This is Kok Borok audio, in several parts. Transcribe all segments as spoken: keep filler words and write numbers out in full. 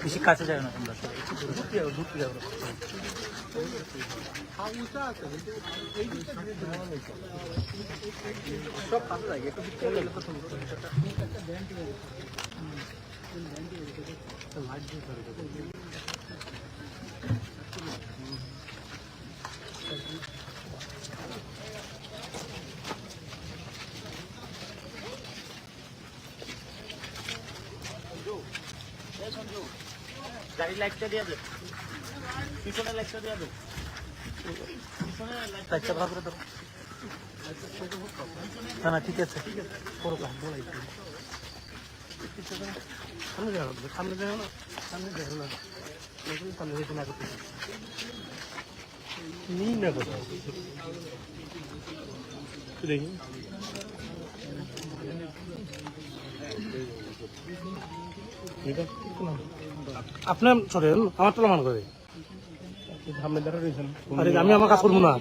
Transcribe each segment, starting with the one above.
বেশি কাছে যাবে না তোমরা, সবাই একটু দূরে, দূরে যাও। সব পাশে লাগে, একটু ভিতরে গেলে তো সুন্দর। গাড়ি লাইটটা দিয়ে দে, পিছনে লাইটটা দিয়ে দে, পিছনে লাইটটা লাইটটা ভালো করে ধরো। না, না, ঠিক আছে, ঠিক আছে, পুরো কাজ বলাই। সামনে যাও, সামনে যাও না, সামনে যাও না। আপনার সরেন, আমার তো মান করে। আরে, আমি আমার কাজ করবো না।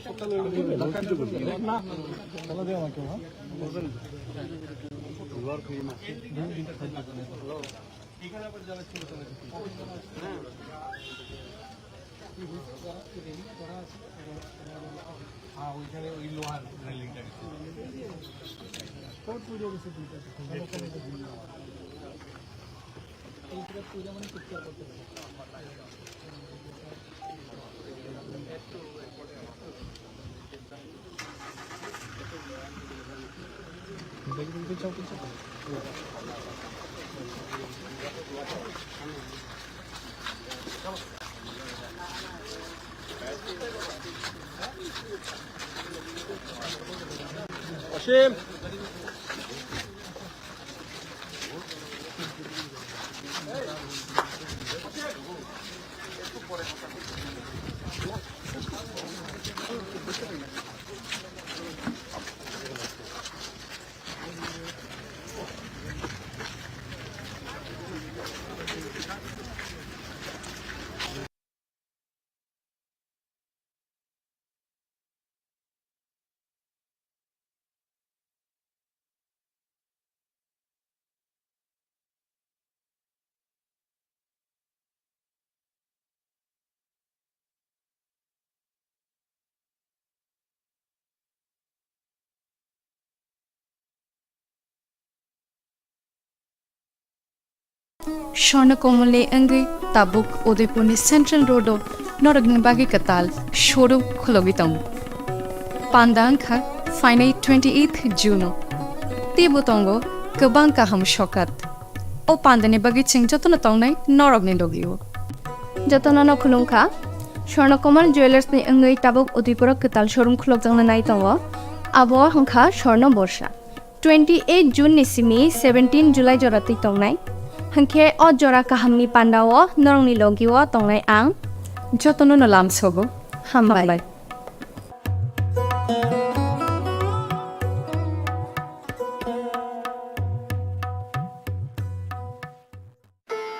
অসীম। Swarna Kamalni wngwi tabuk Udaipurni Central Road-o norokni bagwi kwtal showroom khulogwi tongo. Panda wngkha phainai twenty-eighth June-o. Teibo tongo kwbang kaham sokat. O pandani bagwi chwng jotono tongnai norokni logi-o. Jotono no khulumkha. Swarna Kamal Jewellers-ni wngwi tabuk Udaipuro kwtal showroom khulokjakna nai tongo. Abo wngkha Swarna Borsa. Twenty-eight June ni simi seventeen July jora twi tongnai. Hwnkhe o jora kahamni pandao norokni logi-o tongnai ang. Jotono no lamsogo. Hambai. Hambai.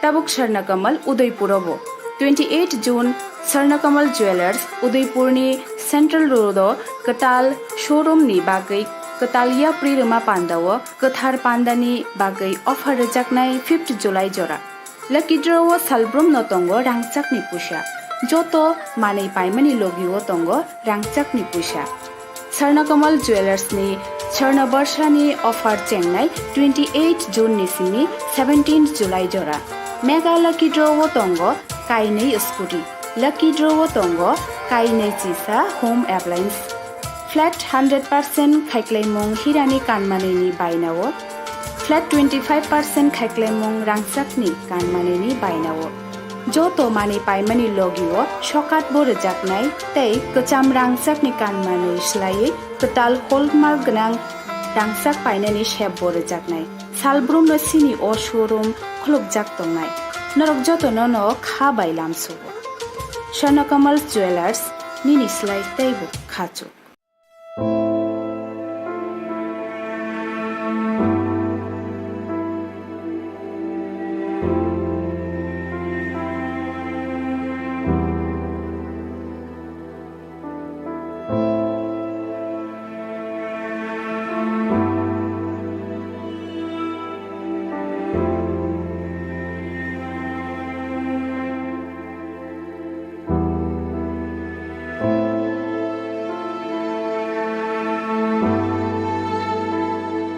Tabuk Swarna Kamal Udaipuro bo. Twenty-eight June Swarna Kamal Jewellers Udaipurni Central Road-o kwtal showroom-ni bagwi kwtal yapri rwma pandao kwthar pandani bagwi offer rwjaknai fifth July jora. Lucky draw-o salbrumno tongo rangchakni puisa. Joto manwi paimani logi-o tongo rangchakni puisa. Swarna Kamal Jewellers-ni Swarna Barsha-ni offer chengnai twenty-eight June-ni simi seventeen July jora. Mega Lucky Draw o tongo kainwi scooty. Lucky Draw o tongo kainwi chisa home appliance. Flat hundred percent khaiklaimung hirani kanmanini bainao. Flat twenty five percent khaiklaimung rangchakni kanmanini bainao. Joto manwi paimani logio sokat bo rwjaknai tei kwcham rangchakni kanmanwi swlaiwi kwtal hallmark gwnang rangchak painani sep bo rwjaknai. Salbrumno chini o showroom khulukjak tongnai. Norok jotono no kha bai lamsugo. Swarnakamal Jewellers, nini slai teibo khachuk.